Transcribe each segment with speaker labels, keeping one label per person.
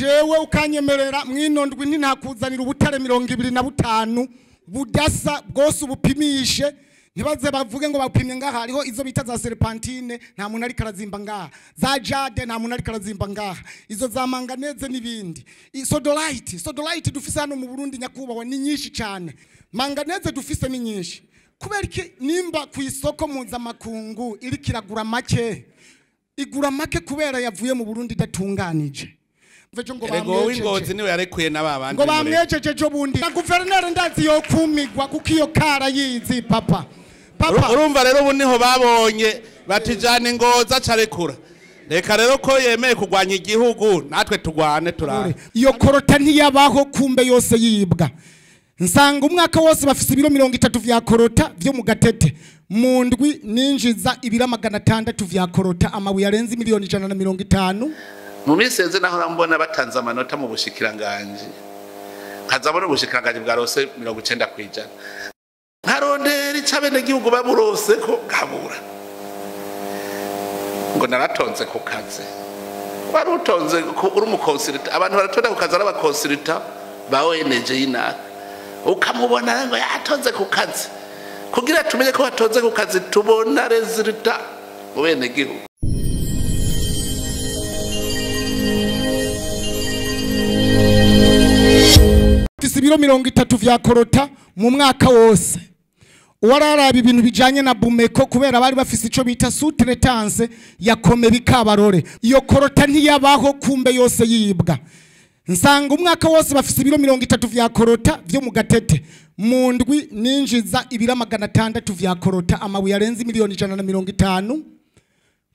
Speaker 1: Jewe ukanyemerera mwino ndwi ntinakuzanira ubutare 25 budasa bwose ubupimishe ntibaze bavuge ngo bapimye ngaha. Hariho izo bita za serpentine nta muntu ari karazimba ngaha, za jade nta muntu ari karazimba ngaha, izo za manganeze n'ibindi. Sodolite dufise hano mu Burundi nyakubahwa ni nyinshi cyane, manganeze dufise ni nyinshi. Kubera iki nimba ku isoko mpuzamakungu iri kiragura make, igura make kubera yavuye mu Burundi idatunganije.
Speaker 2: Erego w'ingozi niwe yarekuye n'ababandi
Speaker 1: ngo bamwejeje jo bundi na guverineri ndazi yo kumigwa kuko iyo kara yizi papa.
Speaker 2: Urumva rero ubu niho babonye batijana ingozi acarekura. Reka rero ko yemeye kugwanya igihugu natwe tugwane turare.
Speaker 1: Iyo korota ntiyabaho kumbe yose yibwa. Nsanga umwaka wose bafise ibiro 30 vya korota vyo mu gatete. Mu ndwi ninjiza ibiro 600 vya korota, amabuye arenze miliyoni 150.
Speaker 2: Mu minsi yeze naho rambona batanze amanota mu bushikiranganje, nkazabona ubushikiranganje bwa rose 90%. Nkarondera icabene gihugu baburose ko gabura. Ngo naratonze ku kazi. Warutonze uri mu consultant, abantu baratonda ku kazi ari aba consultant ba ONG y'inaka. Ukamubona ngo yatonze ku kazi. Kugira tumenye ko batonze ku kazi tubona resultat mu bene gihugu.
Speaker 1: Ibiro 30 vya korota mu mwaka wose. Uwararaba ibintu bijanye na Bumeko kubera bari bafise ico bita sous-traitance ya Komeri Kabarore. Iyo korota ntiyabaho kumbe yose yibwa. Nsanga umwaka wose bafise ibiro 30 vya korota vyo mu gatete. Mu ndwi ninjiza ibiro 600 vya korota, amabuye arenze miliyoni 150.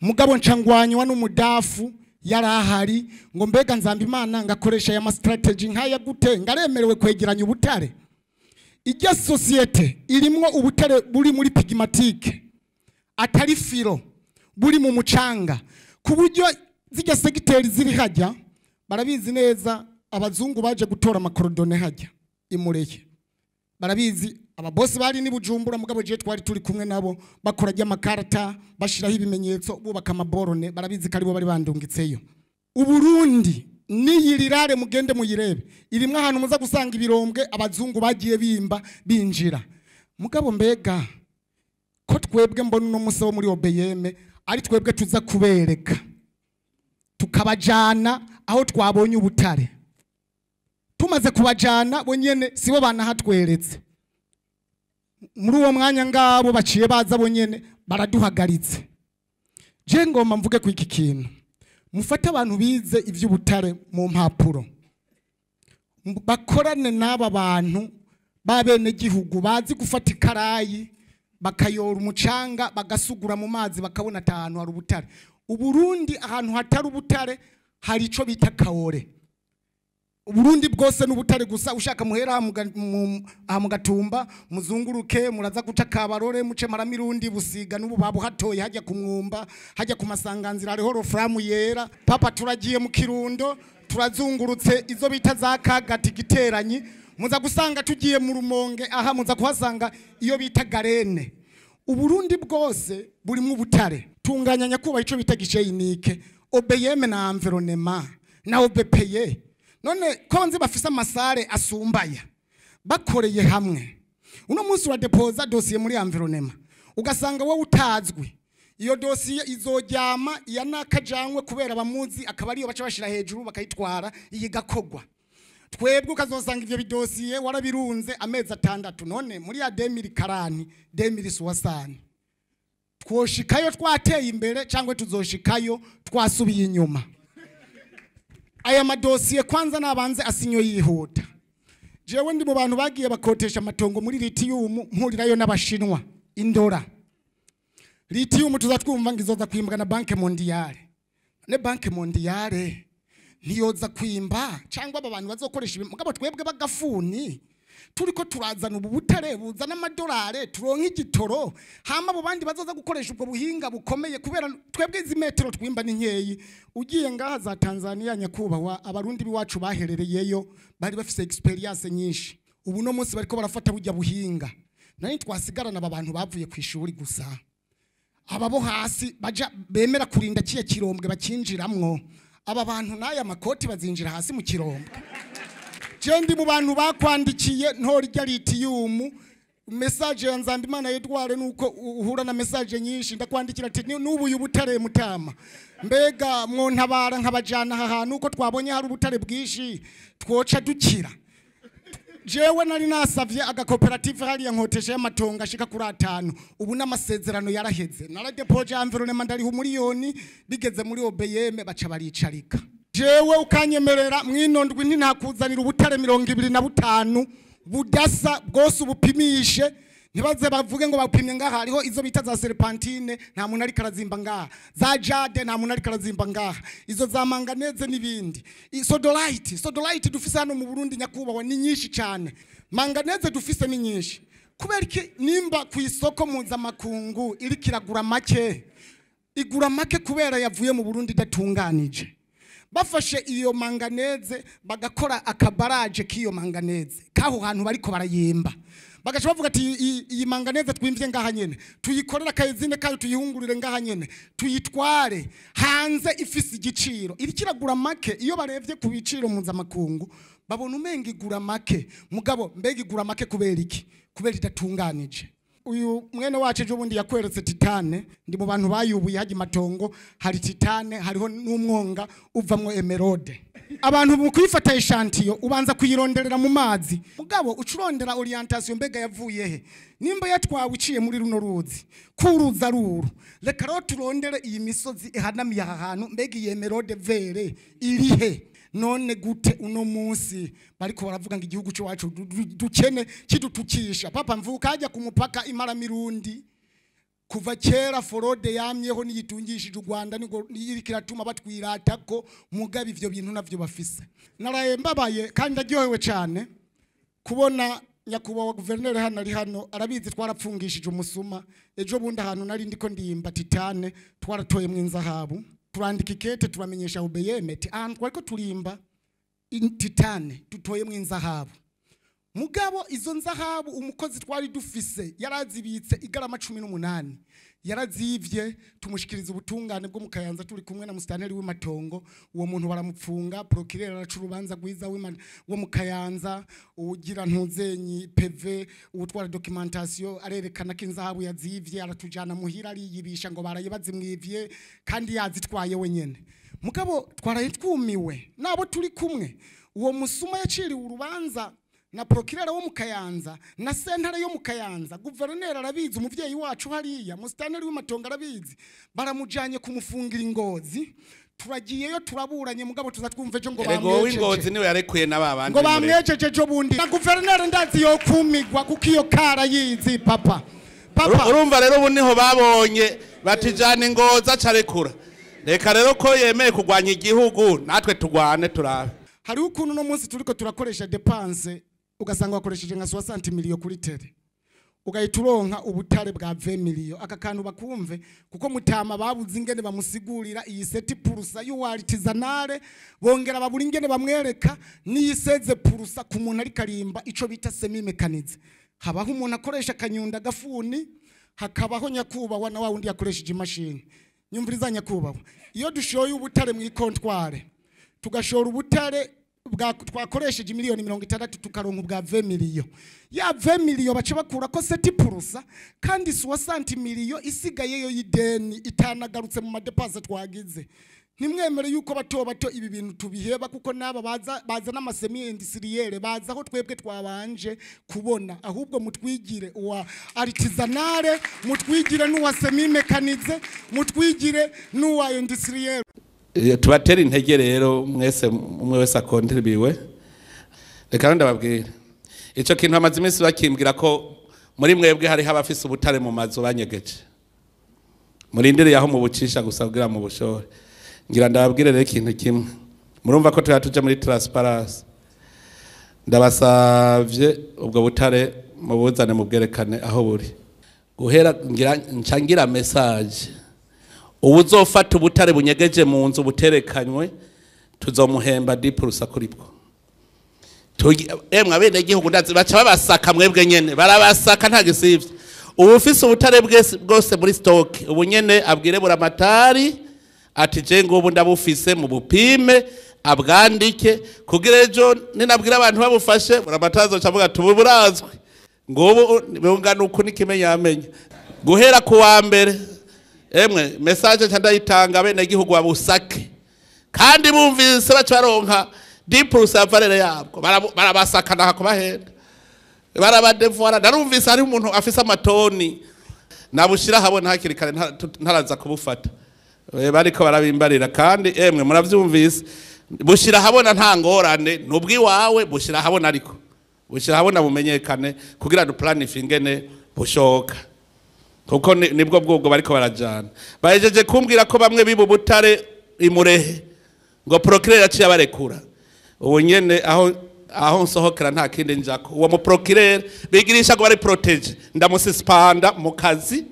Speaker 1: Mugabo ncangwanywa n'umudafu yarahari ngo mbega nzamba Imana ngakoresha ya strategy nkaya gute ngaremerewe kwegeranya ubutare. Ijya societe irimwo ubutare buri muri pigmatique atari filo buri mu mucanga kuburyo zijya segiteri ziri hajya barabizi neza. Abazungu baje gutora amakorodone hajya imureye barabizi. Ababosi bari ni Bujumbura mugabo je twari turi kumwe nabo bakora ry'amakarata bashiraho ibimenyetso bubaka amaborone barabizi karibo bari bandungitseyo. Uburundi niyirirare mugende muyirebe irimwe ahantu muza gusanga ibirombwe abazungu bagiye bimba binjira. Mugabo mbega ko twebwe mbona uno musi wo muri OBM ari twebwe tuza kubereka tukabajana aho twabonye ubutare. Tumaze kubajana bonyene sibo banahatweretse. Muri uwo mwanya ngabo baciye baza bonyene baraduhagaritse. Je ngomba mvuge ku iki kintu. Mufate abantu bize ivy'ubutare mu mpapuro, bakorane n'aba bantu babene gihugu bazi gufata ikarayi bakayora umucanga bagasugura mu mazi bakabona ahantu hari ubutare. Uburundi ahantu hatari ubutare hari ico bita kaore. Uburundi bwose n'ubutare gusa. Ushaka muhera aha mu Gatumba muzunguruke muraza guca Kabarore muce Maramirundi Busiga n'ubu babu hatoye hajya ku Mwumba hajya ku Masanganzira hariho roframu yera. Papa turagiye mu Kirundo turazungurutse izo bita za Kagati giteranyi muza gusanga tugiye mu Rumonge aha muza kuhasanga iyo bita Garene. Uburundi bwose burimo ubutare. Tunganya nyakuba ico bita giceyinike OBM na environnement na OBPE. None ko nzi bafise amasare asumbaya bakoreye hamwe. Uno munsi wa depoza dossier muri environnement ugasanga wowe utazwi, iyo dossier izojyama iya nakajanywe kubera bamuzi akaba ariyo baca bashira hejuru bakayitwara iyi gakogwa. Twebwe ukazosanga ivyo bidosiye warabirunze amezi 6. None muri ya 2040 2060 twoshikayo twateye imbere cyangwa tuzoshikayo twasubiye inyuma? Aya madosiye kwanza nabanze asinyo yihuta. Jewe ndi mu bantu bagiye bakotesha amatongo muri lithium mpurirayo n'abashinwa indora. Lithium tuzatwumva ngizoza kwimbwa na Banque Mondiale. Ne Banque Mondiale ntiyoza kwimba cyangwa aba bantu bazokoresha mugabo twebwe bagafuni turiko turazana ubu butare buzana amadolare turonka igitoro hama abo bandi bazoza gukoresha ubwo buhinga bukomeye kubera twebwe izi metero twimba ni nkeyi. Ugiye ngaha za Tanzania nyakubahwa abarundi biwacu baherereyeyo bari bafise experience nyinshi. Ubu no munsi bariko barafata bujya buhinga nari twasigarana aba bantu bavuye ku ishuri gusa. Aba bo hasi baja bemera kurinda kiye kirombwe bakinjiramwo. Aba bantu n'aya makoti bazinjira hasi mu kirombwe. Je ndi mu bantu bakwandikiye ntorya lithium. Message ya Nzambimana Edouard nuko uhura na message nyinshi, ndakwandikira ati n'ubu uyu butare mutama, mbega mwontabara nkabajana aha hantu uko twabonye hari ubutare bwinshi twoca dukira. Jewe nari nasavye agakoperative hariya nkotesha y'amatongo ashika kuri 5, ubu n'amasezerano yaraheze, naradepoje environnement ndariho miliyoni, bigeze muri OBM baca baricarika. Jewe ukanyemerera mwino ndwi ntinakuzanira ubutare 25 budasa bwose ubupimishe, ntibaze bavuge ngo bapimye ngaha. Hariho izo bita za serpentine nta muntu ariko arazimba ngaha, za jade nta muntu ariko arazimba ngaha, izo za manganeze n'ibindi. Sodolite dufise hano mu Burundi nyakubahwa ni nyinshi cyane, manganeze dufise ni nyinshi. Kubera iki nimba ku isoko mpuzamakungu iri kiragura make, igura make kubera yavuye mu Burundi idatunganije. Bafashe iyo manganeze bagakora akabaraje k'iyo manganeze kaho hantu bariko barayimba, bagaca bavuga ati iyi manganeze twimvye ngaha nyene, tuyikorera akayizine kayo, tuyihungurire ngaha nyene, tuyitware hanze ifise igiciro. Iri kiragura make, iyo barevye ku biciro mpuzamakungu babona umenga igura make, mugabo mbega igura make kubera iki? Kubera idatunganije. Uyu mwene wacu ejo bundi yakweretse titane, ndi mu bantu bayubuye hajya matongo, hari titane, hariho n'umwonga uvamwo emerode. Abantu mu kwifata ishantiyo ubanza kuyironderera mu mazi, mugabo ucurondera orientation mbega yavuye he, nimba yatwawe iciye muri runo ruzi kuruza ruru, reka rero turondere iyi misozi ihanamiye aha hantu, mbega iyi emerode vere iri he? None gute uno munsi bariko baravuga ngo igihugu cyacu dukene kidutukisha. Papa mvuka hajya ku mupaka imara mirundi kuva kera forode yamyeho niyitungishije u Rwanda niko kiratuma batwirata ko mugabe ivyo bintu navyo bafise. Naraye mbabaye kandi ndaryohewe cyane kubona nyakubahwa guverineri hano ari hano, arabizi twarapfungishije umusuma ejo bundi ahantu nari ndiko ndimba titane twaratoye mu inzahabu, turandika ikete turamenyesha OBM ati ahantu twariko turimba titane dutoye mu inzahabu. Mugabo izo nzahabu umukozi twari dufise yarazibitse igarama 18 yarazivye, tumushikiriza ubutungane bwo mu Kayanza turi kumwe na musitanteri w'Imatongo. Uwo muntu baramupfunga, procureur araca urubanza rwiza wo mu Kayanza, ugira ntuzenyi PV utwara documentation arerekana ko inzahabu yazivye, aratujana muhira ariyibisha ngo baraye bazimwivye kandi yazitwaye wenyene. Mugabo twaraye twumiwe nabo turi kumwe, uwo musuma yaciriwe urubanza na procureur wo mu Kayanza na sentare yo mu Kayanza, guverineri arabizi, umuvyeyi wacu hariya musitanteri w'Imatongo arabizi, baramujanye kumufungira ingozi. Turagiyeyo turaburanye, mugabo tuza twumva ejo ngo
Speaker 2: bamwejeje. Ingozi niwe yarekuye n'ababandi
Speaker 1: ngo bamwejeje ejo bundi. Na guverineri ndazi yo kumigwa kuko iyo kara yizi papa. Papa
Speaker 2: urumva rero ubu niho babonye batijana ingozi acarekura. Reka rero ko yemeye kugwanya igihugu natwe tugwane turabe.
Speaker 1: Hari ukuntu no munsi turiko turakoresha dépense ugasanga wakoresheje nka 60 miliyo kuri tere, ugahita uronka ubutare bwa 20 miliyo. Aka kantu bakumve kuko mutama babuze ingene bamusigurira iyi seti purusa y'uwartizanale, bongera babura ingene bamwereka n'iyiseze purusa ku muntu ari karimba ico bita semi mekanize. Habaho umuntu akoresha kanyunda gafuni, hakabaho nyakubahwa na wa wundi yakoresheje imashini. Nyumviriza nyakubahwa, iyo dushoye ubutare mu ikontware tugashora ubutare twakoresheje miliyoni 60 tukaronka ubwa 20 miliyo, ya 20 miliyo bace bakura ko seti purusa, kandi 60 miliyo isigayeyo y'ideni itanagarutse mu madepanse twagize. Nimwemere yuko bato bato ibi bintu tubiheba, kuko naba baza n'amasemi industrielle baza aho twebwe twabanje kubona. Ahubwo mutwigire uwa artisanale, mutwigire n'uwa semi mekanize, mutwigire n'uwa industrielle.
Speaker 2: Tubatera intege rero mwese, umwe wese akontribiwe. Reka ndababwira ico kintu amaze iminsi bakimbwira ko muri mwebwe hariho abafise ubutare mu mazu banyegeje, murindire yaho mu bucisha gusa kugira mu bushore. Ngira ndababwire rero ikintu kimwe, murumva ko tuya tuja muri transparence. Ndabasavye ubwo butare mubuzane mubwerekane aho buri. Guhera ngira ncangira message, ubuzofata ubutare bunyegeje mu nzu buterekanywe tuzomuhemba 10% kuri bwo. Emwe abene gihugu ndazi baca babasaka mwebwe nyene, barabasaka nta gisivye. Ubufise ubutare bwose muri stock ubu nyene abwire buramatari Ati je ngubu ndabufise mu bupime abwandike kugira ejo ninabwira abantu babufashe buramatazo cavuga tuburazwe ngubu bungana uku nikimenya amenya guhera ku wa mbere emwe message nca ndayitanga bene gihugu babusake kandi bumvise bacaronka 10% valeur yabwo barabasakana kubahenda barabadevora. Narumvise hari umuntu afise amatoni nabushira habona hakiri kare ntaraza kubufata bariko barabimbarira kandi emwe muravyumvise bushira habona nta ngorane nubwi wawe bushira habona ariko bushira habona bumenyekane kugira du planify ingene bushoka kuko nibwo bwobwo bariko barajana. Bahejeje kumbwira ko bamwe bibu butare imurehe ngo procureur yaciye abarekura ubu nyene aho nsohokera nta kindi njako. Uwo mu procureur bigirisha ngo bari protege ndamususpenda mu kazi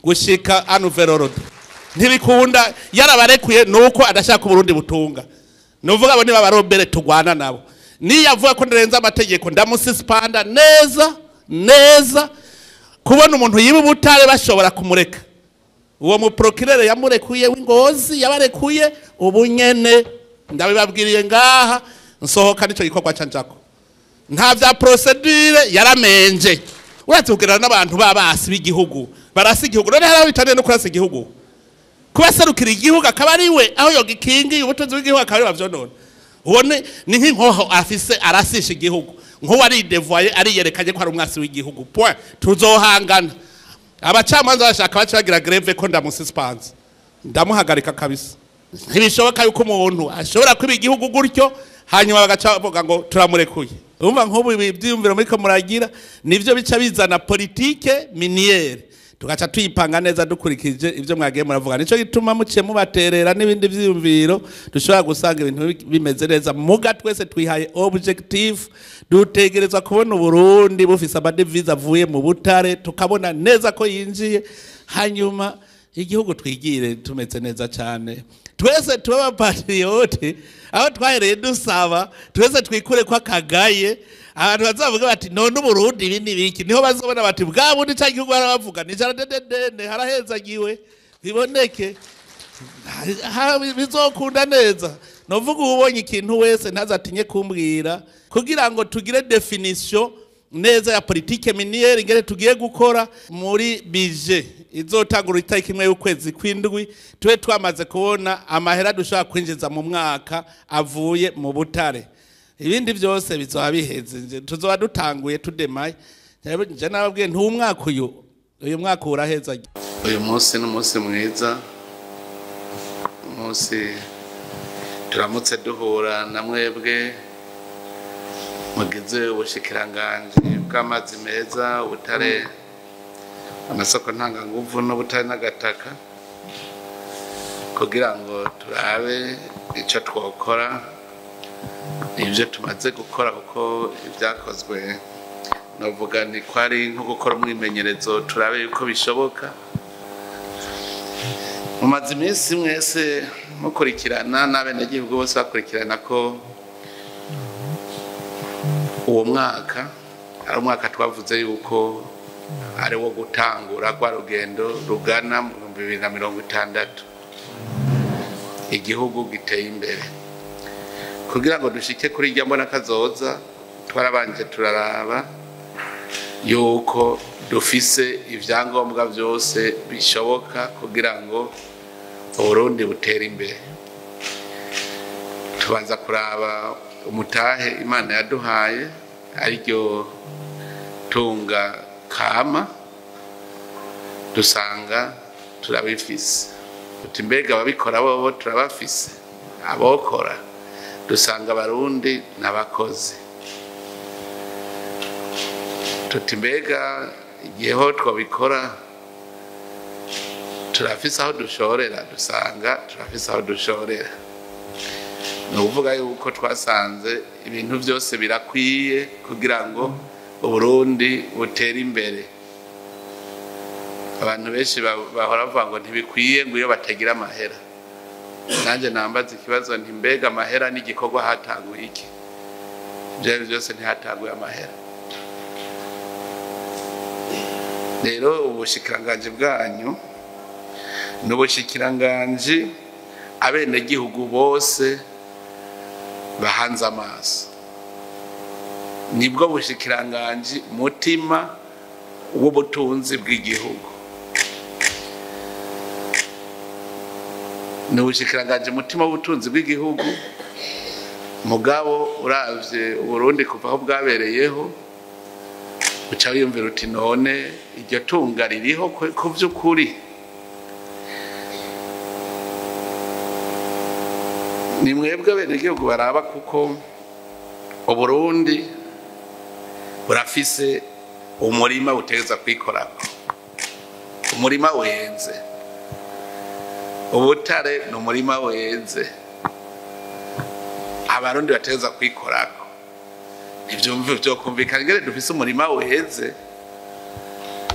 Speaker 2: gushika anuverorodo ntibikunda yarabarekuye nuko adashaka Burundi butunga. Nuvuga abo niba barobere tugwana nabo niyavuga ko ndenza amategeko ndamususpenda neza neza. Kubona umuntu yiba ubutare bashobora kumureka uwo mu procureur yamurekuye w'ingozi yabarekuye ubu nyene ndabibabwiriye ngaha nsohoka nico gikorwa canjako nta vya procedure yaramenje. Uratubwira n'abantu babasi b'igihugu barasi igihugu none hari bitane no kurasa igihugu kubaserukira igihugu akaba ari we aho yogikingi ubutunzi bw'igihugu akaba ari bavyonona. Uwo ni nk'inkoho afise arasisha igihugu nko wari devoye ariyerekanye ko ari umwasi w'igihugu point. Tuzohangana abacamanza bashaka bacagira greve ko ndamususpense ndamuhagarika kabisa. Ntibishoboka yuko umuntu ashobora kwiba igihugu gutyo hanyuma bagaca bavuga ngo turamurekuye. Urumva nk'ubu ibyiyumviro muriko muragira nivyo bica bizana politique minière tugaca tuyipanga neza dukurikije ivyo mwagiye muravuga. Nico gituma muciye mubaterera n'ibindi vyiyumviro dushobora gusanga ibintu bimeze neza. Muga twese twihaye objective dutegerezwa kubona Burundi bufise amadevize avuye mu butare tukabona neza ko yinjiye hanyuma igihugu twigire tumeze neza cyane. Twese tuba patriote aho twahereye dusaba twese twikure kwa kagaye abantu bazavuga bati none Burundi ibi nibiki niho bazobona bati bwa bundi ca gihugu barabavuga ni jaradededene harahezagiwe biboneke bizokunda neza. Novuga ubonye ikintu wese ntazatinye kumbwira kugira ngo tugire definition neza ya politique minière ingere tugiye gukora muri budget izotangura itariki imwe y'ukwezi kw'indwi tube twamaze kubona amahera dushobora kwinjiza mu mwaka avuye mu butare. Ibindi byose bizoba biheze tuzoba dutanguye tudemaye. Nje nababwiye ntumwaka uyu mwaka uraheza. Uyu munsi ni umunsi mwiza, umunsi turamutse duhura na mwebwe mugize ubushikiranganje bw'amazi meza, ubutare, amasoko ntanganguvu n'ubutare n'agataka kugira ngo turabe ico twokora ivyo tumaze gukora kuko ibyakozwe novuga ni ko ari nko gukora umwimenyerezo turabe yuko bishoboka. Mumaze iminsi mwese mukurikirana n'abenegihugu bose bakurikirana ko uwo mwaka ari umwaka twavuze yuko ari wo gutangura kwa rugendo rugana mu 2060 igihugu giteye imbere. Kugira ngo dushike kuri irya mbona kazoza twarabanje turaraba yuko dufise ivyangombwa byose bishoboka kugira ngo Burundi butere imbere. Tubanza kuraba umutahe Imana yaduhaye ariryo tunga kama dusanga turabifise. Tuti mbega ababikora bobo turabafise abokora dusanga abarundi n'abakozi. Tuti mbega igihe ho twabikora turafise aho dushorera dusanga turafise aho dushorera. Ni ukuvuga yuko twasanze ibintu byose birakwiye kugira ngo Uburundi butere imbere. Abantu benshi bahora bavuga ngo ntibikwiye ngo iyo batagira amahera. Nanjye nambaza ikibazo nti mbega amahera n'igikorwa hatanguye iki? Ibyo byose ntihatanguye amahera. Rero ubushikiranganje bwanyu n'ubushikiranganje abenegihugu bose bahanze amaso, nibwo bushikiranganji mutima w'ubutunzi bw'igihugu. Ni ubushikiranganji mutima w'ubutunzi bw'igihugu. Mugabo uravye Uburundi kuva aho bwabereyeho, uca wiyumvira uti none iryo tunga ririho ku vy'ukuri? Ni mwebwe abenegihugu baraba, kuko Uburundi burafise umurima butegerezwa kwikorako, umurima wenze. Ubutare ni umurima wenze, Abarundi bategerezwa kwikorako. Ntivyumve vyokumvikana ingene dufise umurima weze,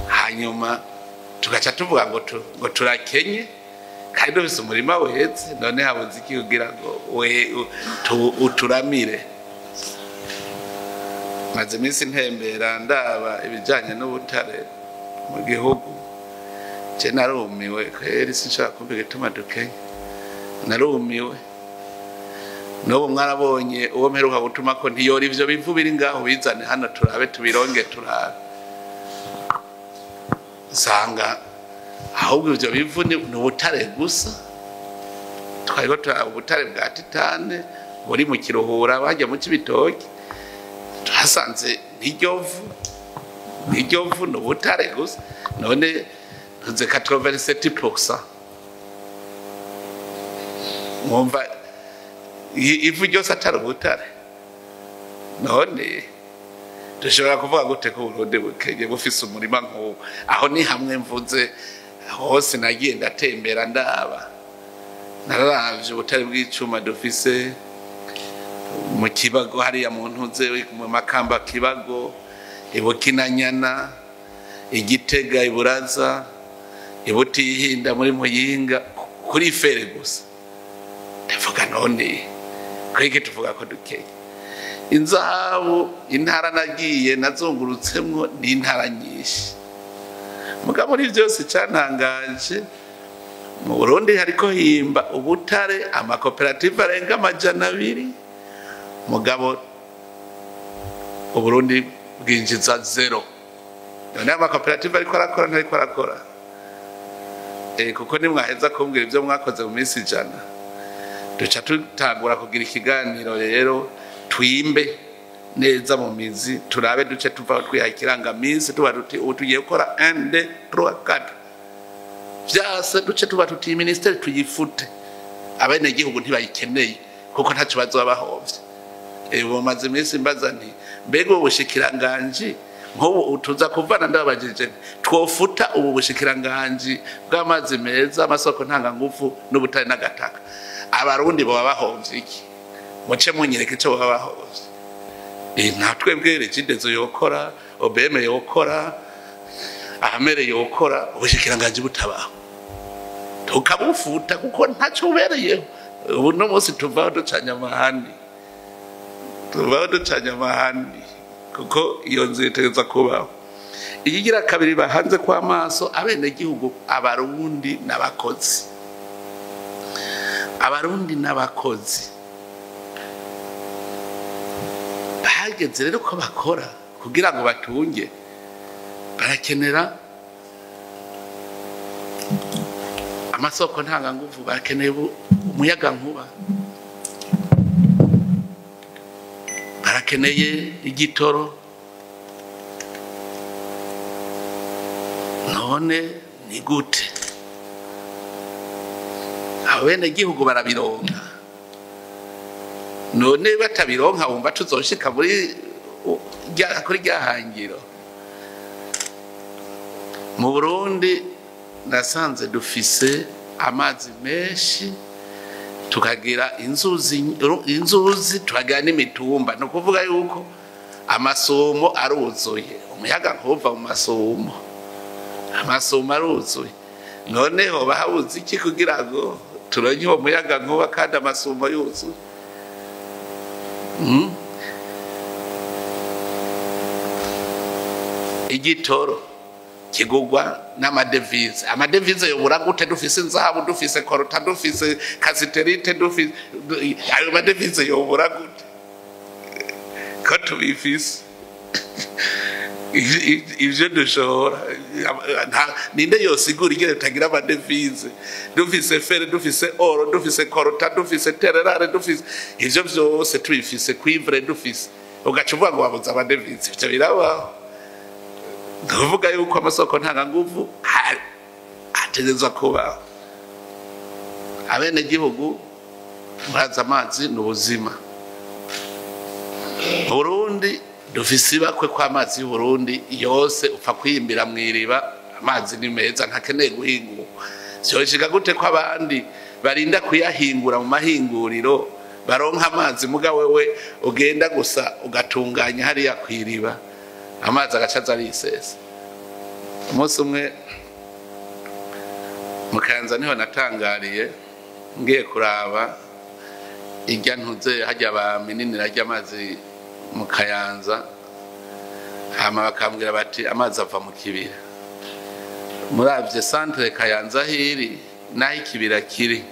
Speaker 2: hanyuma tugaca tuvuga ngo turakenye kandi dufise umurima weze. None habuze iki kugira ngo uturamire? Maze iminsi ntembera ndaba ibijanye n'ubutare mu gihugu, je narumiwe kweri, sinshobora kumva igituma dukenye, narumiwe. N'ubu mwarabonye uwo mperuka gutuma ko ntiyora ivyo bivu biri ngaho, bizane hano turabe, tubironge turabe. Nsanga ahubwo ivyo bivu ni ubutare gusa. Twariko turaba ubutare bwa titane buri mu Kiruhura, bajya mu Cibitoke, twasanze n'iryo vu ni ubutare gusa. None ntuze 87%, mwumva ivu ryose atari ubutare? None dushobora kuvuga gute ko Uburundi bukenye bufise umurima nk'uwo? Aho ni hamwe mvuze, hose nagiye ndatembera ndaba. Nararavye ubutare bw'icuma dufise mu Kibago, hariya mu ntuze, mu Makamba, Kibago, Ibukinanyana, Igitega, Iburaza, Ibutihinda muri Muyinga, kuri fer gusa. Ndavuga none kwiki tuvuga ko dukenye? Inzahabu, intara nagiye nazungurutsemwo ni intara nyinshi, mugabo muri byose cyantangaje, mu Burundi hariko himba ubutare amakoperative arenga 200, mugabo Uburundi bwinjiza zéro. None amakoperative ariko arakora, ntariko arakora? Kuko nimwaheza kumbwira ibyo mwakoze mu minsi 100, duca tutangura kugira ikiganiro rero, twimbe neza mu mizi, turabe duce tuvaho twihaye ikirangaminsi, tuba tuti ubu tugiye gukora 1 2 3 4 vyase. Duce tuba tuti ministeri tuyifute, abenegihugu ntibayikeneye kuko ntacyo bazoba bahovye. Ubu maze iminsi mbaza nti mbega ubu bushikiranganji nk'ubu tuza kuvana, ndababajije nti twofuta ubu bushikiranganji bw'amazi meza, amasoko ntangangufu n'ubutare n'agataka, Abarundi boba bahovye iki? Muce munyereka ico baba bahovye. Nta twebwe Regideso yokora, OBM yokora, AMER yokora, ubushikiranganji butabaho, tukabufuta kuko ntacyo bubereyeho. Ubu no munsi tuvaho ducanye amahani, tuvaho ducanye amahani, kuko iyo nzu itegereza kubaho. Ikigira kabiri bahanze kw'amaso abenegihugu, Abarundi n'abakozi. Abarundi n'abakozi, bahageze rero ko bakora kugira ngo batunge, barakenera amasoko ntanganguvu, barakeneye umuyagankuba, barakeneye igitoro. None ni gute abenegihugu barabironka? None batabironka, wumva tuzoshika muri kuri rya hangiro? Mu Burundi nasanze dufise amazi menshi, tukagira inzuzi, tukagira n'imitumba. Ni ukuvuga yuko amasumo aruzuye, umuyaga nkuva mu masumo, amasumo aruzuye. Noneho bahabuze iki kugira ngo turonke uwo muyaga nkuba kandi amasumo yuzuye? Igitoro. Kigugwa n'amadevize. Amadevize yobura gute dufise inzahabu, dufise korota, dufise kasiterite, dufise ayo madevize yobura gute ko tubifise? Ivyo dushora ninde yosigura ingene tutagira amadevize? Dufise fer, dufise oro, dufise coltan, dufise terres rares, dufise ivyo vyose, tubifise cuivre dufise, ugaca uvuga ngo wabuze amadevize? Ivyo birabaho? Ndavuga yuko amasoko ntanganguvu ategerezwa kubaho. Abenegihugu murazi, amazi ni ubuzima. Burundi dufise ibakwe kw'amazi y'Uburundi yose upfa kwiyimbira mw'iriba, amazi ni meza, ntakeneye guhingurwa. Vyoshika gute ko abandi barinda kuyahingura mu mahinguriro baronka amazi, muga wewe ugenda gusa ugatunganya hariya kw'iriba, amazi agaca aza arisesa? Umunsi umwe mu Kayanza niho natangariye, ngiye kuraba irya ntuze hajya bamininira harya amazi mu Kayanza, hama bakambwira bati amazi ava mu kibira. Muravye centre Kayanza hiri naho ikibira kiri,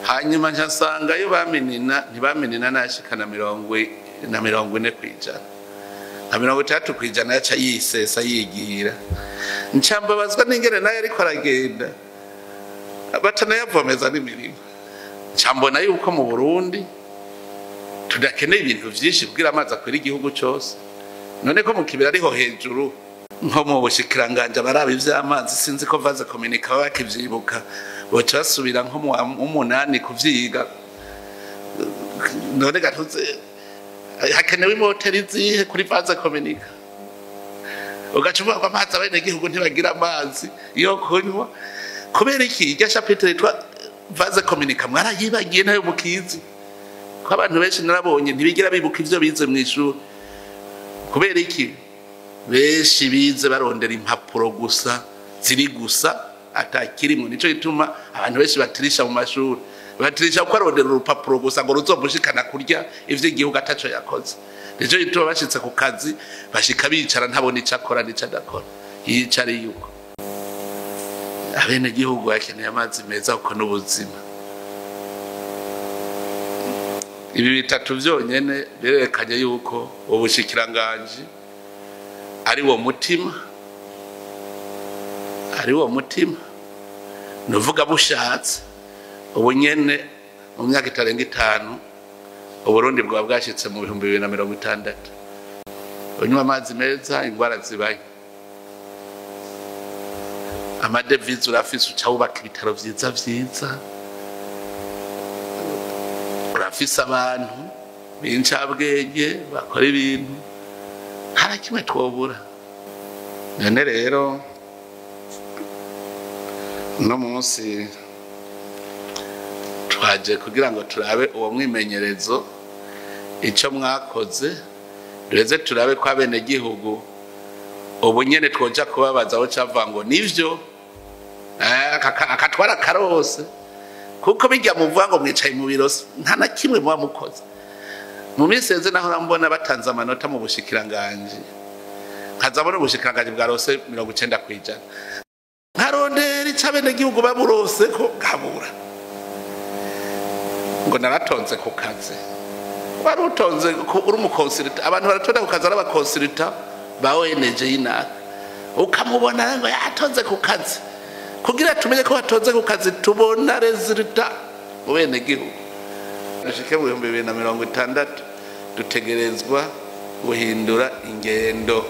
Speaker 2: hanyuma nca nsanga yo baminina ntibaminina nashika na 40%, na 60% yaca yisesa yigira. Ncambabazwa n'ingene nayo ariko aragenda batanayavomeza n'imirima. Ncambona yuko mu Burundi tudakeneye ibintu vyinshi kugira amazi akwira igihugu cose. None ko mu kibira ariho hejuru, nko mu bushikiranganje baraba ivy'amazi, sinzi ko vase communicant bakivyibuka, boca basubira nko mu 8 kuvyiga. None gatuze hakenewe imoteri zihe kuri vase communicant? Ugaca uvuga ko amazi, abenegihugu ntibagira amazi yo kunywa kubera iki? Irya chapitre yitwa vase communicant mwarayibagiye, nayo mukizi ko abantu benshi narabonye ntibigira bibuka ivyo bize mw'ishuri. Kubera iki? Benshi bize barondera impapuro gusa ziri gusa atakirimwo. Nico gituma abantu benshi batirisha mu mashuri, batirisha kuko arondera urupapuro gusa ngo ruzomushikana kurya ivy'igihugu ataco yakoze. Nico gituma bashitse ku kazi bashika bicara, ntabona ico akora n'ico adakora, yicariye uko. Abenegihugu bakeneye amazi meza kuko n'ubuzima. Ibi bitatu vyonyene birerekanye yuko ubushikiranganji ari wo mutima, ari wo mutima. Nuvuga bushatse ubu nyene mu myaka itarenga 5 Uburundi bwaba bwashitse mu 2060. Unywa amazi meza, ingwara zibaye, amadevize urafise, uca wubaka ibitaro vyiza vyiza, urafise abantu b'incabwenge bakora ibintu, nta kimwe twobura. None rero uno munsi twaje kugira ngo turabe uwo mwimenyerezo, ico mwakoze, duheze turabe ko abenegihugu ubu nyene twoja kubabaza aho cava ngo nivyo akatwara karose, kuko bijya muvuga ngo mwicaye mu biro nta na kimwe muba mukoze. Mu minsi yeze naho mbona batanze amanota mu bushikiranganje, nkazabona ubushikiranganje bwa rose 90%, nkarondera ico abenegihugu baburose ko gabura ngo naratonze ku kazi. Wari utonze uri umu consultant, abantu baratonda ku kazi ari aba consultant ba ONG y'inaka, ukamubona ngo yatonze ku kazi. Kugira tumenye ko batonze ku kazi, tubona résultat mu benegihugu. Dushike mu 2060 dutegerezwa guhindura ingendo,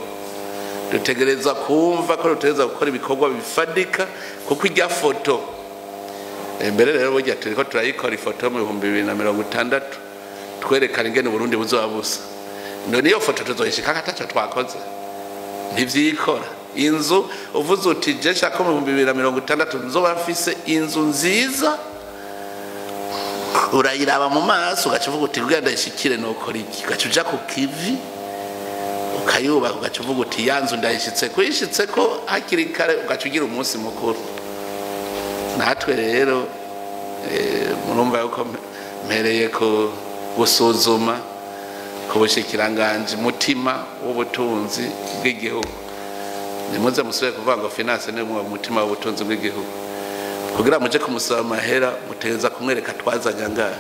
Speaker 2: dutegerezwa kumva ko dutegerezwa gukora ibikorwa bifadika, kuko irya foto mbere rero burya turiko turayikora, ifoto mu 2060 twerekana ingene Burundi buzoba busa. None iyo foto tuzoyishika ataco twakoze? Ntivyikora. Inzu uvuze uti je nshaka mu 2060 nzoba mfise inzu nziza, urayiraba mu maso ugaca uvuga uti kugira ndayishikire nokora iki? Ugaca uja ku kivi ukayubaka, ugaca uvuga uti ya nzu ndayishitse kuyishitse ko hakiri kare, ugaca ugira umunsi mukuru. Natwe rero murumva yuko mpereye ku gusuzuma ku bushikiranganje mutima w'ubutunzi bw'igihugu. Nimuze musubire kuvuga ngo finance ni mu mutima w'ubutunzi bw'igihugu. Kugira muje kumusaba amahera, mutegereza kumwereka twazanye angahe.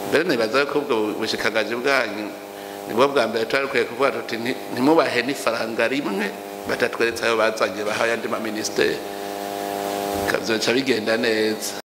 Speaker 2: Mbere nibaza ko ubwo bushikangaje bwanyu nibwo bwa mbere twari dukwiye kuvuga tuti ntimubahe n'ifaranga rimwe batatweretse ayo bazanye, bahaye andi maministeri, bikazoca bigenda neza.